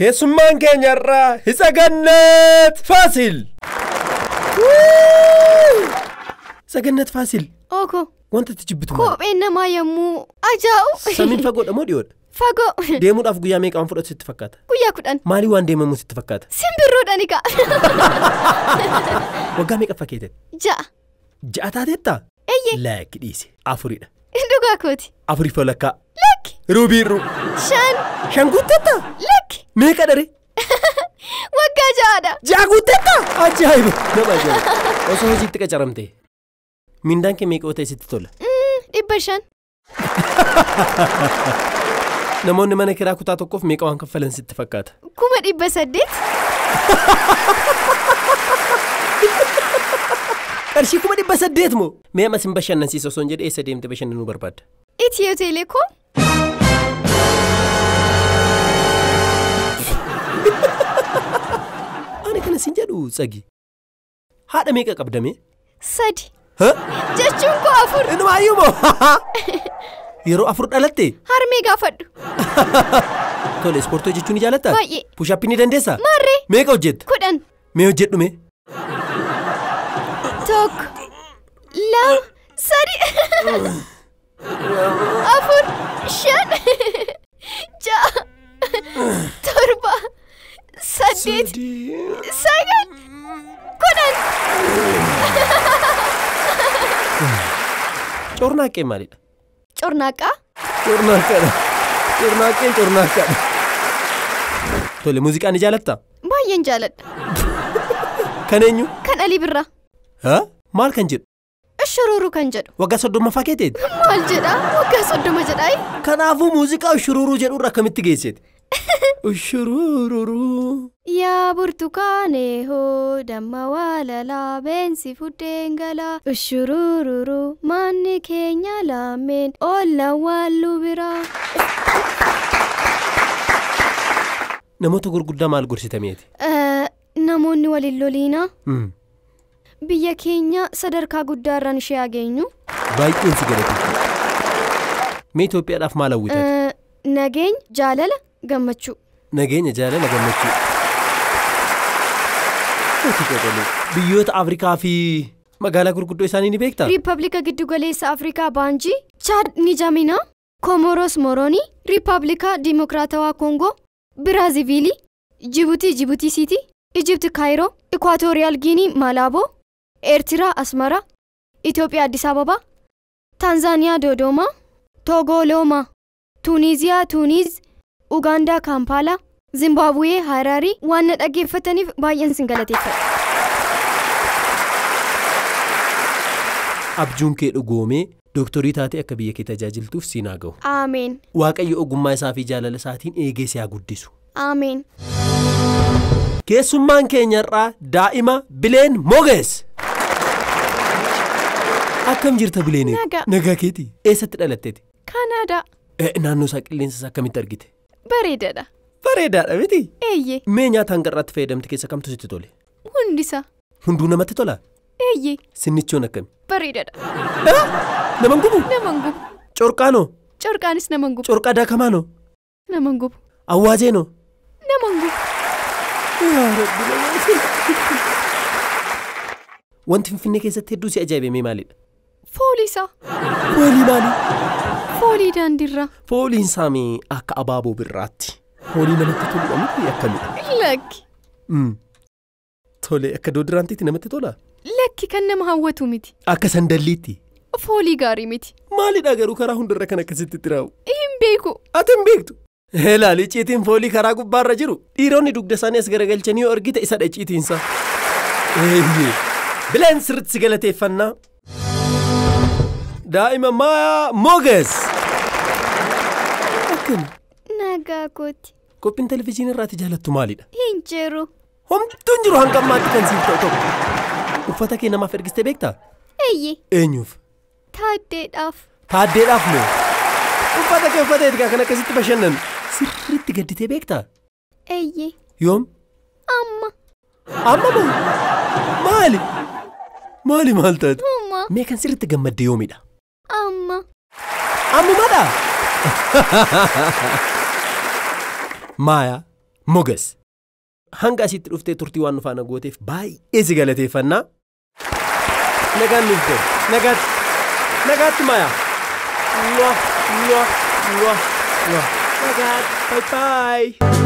Keessummaan keenya irraa Hitsagannet Faasil. Hitsagannet Faasil. Ooko. Wanta itti jibbitu maali? Kopheen namaa yommuu ajaa'u. Samiin fagoodha moo dhiyoodha? Fagoo. Deemuudhaaf guyyaa meeqa waan fudhatu sitti fakkaata? Guyyaa 10. Maalii waan deemamu sitti fakkaata? Simbirroodhaan egaa. Waggaa meeqa fakkeete? 6. 6 taateettaa? Eeyyee. Lakki dhiise 4dha. Dhugaa kooti. 4 walakkaa. Lakki. Rubiirru. 5. 5 guutteettaa? Lakki. Meeqa dharee? Waggaa 6dha. 6 guutteettaa? Ajaa'iba! Nama ajaa'iba. Osoo hojiitti qacaramte mindaan kee meeqa ta'e sitti tola? 500. Namoonni mana kiraa kutaa tokkoof meeqa waan kaffalan sitti fakkaata? 800,000. Qarshii 800,000 moo? Mee amma sin bashannansiisa osoo hin jedhe eessa deemte bashannanuu barbaadda? Itiyoo Telekoom. Ani kana sin jedhu Tsagi. Haadha meeqa qabdame? 3. Ha? Jechuun koo 4. Inumaayyuu moo? Yeroo 4 dhalatte? Harmee gaafadhu. Tole, ispoortii hojjechuu ni jaalattaa? Baay'ee. Pushaappii ni dandeessaa? Maarree. Meeqa hojjetta? 10. Mee hojjedhu mee? 1, 2, 3, 4, 5, 6, 7, 8, 9, 10. Cornaaqqeen maalidha? Cornaaqqaa? Cornaaqqaadha. Cornaaqqeen cornaaqqaadha. Tole, muuziqaa ni jaalattaa? Baay'een jaaladha. Kan eenyu? Kan Alii Birraa. Haa? Maal kan jedhu? Shuruuruu kan jedhu. Waggaa 30ffaa keeteeti? Maal jedhaa? Waggaa 30 jedhaayi? Kanaafuu muuziqaa shuruuruu jedhurra akkamitti geessite? Shuruuruu. Yaa burtukaanee hoo damma waalalaa beensi fuddeen galaa. Shuruuruu manni keenya lameen olla walluu biraa. Namoota gurguddaa maal gorsitameeti? Namoonni waliin loliinaa. Biyya keenya sadarkaa guddaa irraan ishee hageenyu. Baay'een si galateeffadha. Mee Itoophiyaadhaaf maal hawwitate? Nageenya, jaalala, gammachuu. Nageenya, jaalala, gammachuu. Biyyoota Afrikaa fi magaalaa gurguddoo isaanii ni beektaa? Riippablika Giddugaleessa Afrikaa Baanjii, Chaad Nijamina, Komoros Moroonii, Riippablika Dimokiraatawaa Koongoo, Biraaziviilii, Jibuutii Jibuutii Siitii, Ijipti Kaayiroo, Ikwaatooriyaal Giinii Malaaboo, Eertiraa Asmara, Itoophiyaa Addis Ababa, Taanzaaniyaa Dodoomaa, Toogoo Loomaa, Tuuniiziyaa Tuuniiz, Ugaandaa Kaampaalaa, Zimbaabuwee Haraarii. Waan na dhaggeeffataniif baay'een sin galateeffadha. Abjuun kee dhugoomee dooktorii taatee akka biyya kee tajaajiltuuf siin haa ga'u. Ameen. Waaqayyo ogummaa isaa fi jaalala isaatiin eegee si haa guddisu. Ameen. Keessummaan keenya irraa daa'ima Bileen Moges. Akkam jirta Bileenee? Nagaa. Nagaa keeti. Eessatti dhalatteeti? Kaanaadaa. Naannoo isaa qilleensa isaa akkamitti argite? Bareedaadha. Bareedaadha miti? Eeyyee. Mee nyaata hanga irraatti fayyadamte keessa kamtu sitti tole? Hundisaa. Hunduu namatti tolaa? Eeyyee. Sinnichoon akkami? Bareedaadha. Naman gubu? Naman gubu. Corqaanoo? Corqaanis naman gubu. Corqaa daakamaanoo? Naman gubu. Awwaazeenoo? Naman gubu. Yaa Rabbi nama. Wanti Finfinnee keessatti hedduu si ajaa'ibe mee maalidha? Foolii isaa. Foolii maali? Foolii daandiirraa. Fooliin isaa mee akka abaaboo birraatti. Foolii namatti toludha miti akkamidha? Lakki. Tole, akka doodiraantiitti namatti tolaa? Lakki, kan nama hawwatu miti. Akka sandalliitti? Foolii gaarii miti. Maalidha garuu karaa hundarra kan akkasitti xiraa'u? Hin beeku. Ati hin beektu? Ilaali, icciitiin foolii karaa gubbaarra jiru. Dhiironni dugda isaanii as garagalchanii yoo argite isadha icciitiinsa. Eeyyee. Bileen sirriitti si galateeffannaa. Daa'ima Maayaa Moges. Akkami? Nagaa kooti. Qophiin televizyiinii irraati jaalattu maalidha? Hin jiru. Homtuu hin jiru hanga ammaatti kan siif ta'u tokko. Uffata kee namaaf ergistee beektaa? Eeyyee. Eenyuuf? Taaddeedhaaf. Taaddeedhaaf moo? Uffata kee uffateeti kan akkasitti bashannanu. Sirriitti gadditee beektaa? Eeyyee. Yoom? Amma. Amma moo? Maali? Maali maal taate? Amma. Mee kan sirriitti gammadde yoomidha? Amma. Ammumadha? Maayaa Moges. Hanga asitti dhuftee turtii waan nu faana gooteef baay'ee si galateeffannaa. Nagaan nuuf ta'e. Nagaatti. Nagaatti Maayaa. Mwah, mwah, mwah, mwah. Nagaatti. Bye bye.